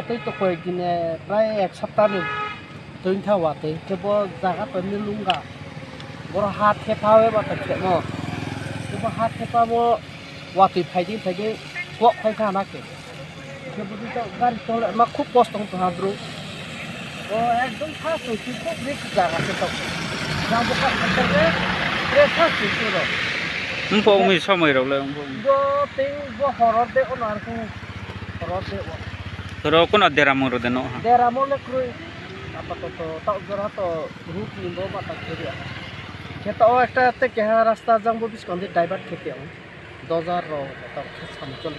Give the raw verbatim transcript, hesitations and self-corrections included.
Tei to koyek din, eh, prai ek sapta ni twi wngkha watwi, khe bo jaga to nilunga. Boro ha thepa bai ba to khemo. Khe bo ha thepa bo watwi phaidi phaidi kok phai kha na khe. Khe bo to gari chole ma khub kosto wng tongha bro. O ekdom sa soi soi khub risk jaga se to. Jang bo kha kha khe re sa soi soi ro. Wngpo wngwi somoi rok le wngpo wngwi. Bo tei bo horor de ono ar khe horor de o. Oro kono deramung rode no ha. Deramung le kroi. Apato to ta jora to route ni bo mata kheri. Khe ta o ekta te keha rasta jang bo biskang de divert khe te ang. Dojar ro ta khe sam chol.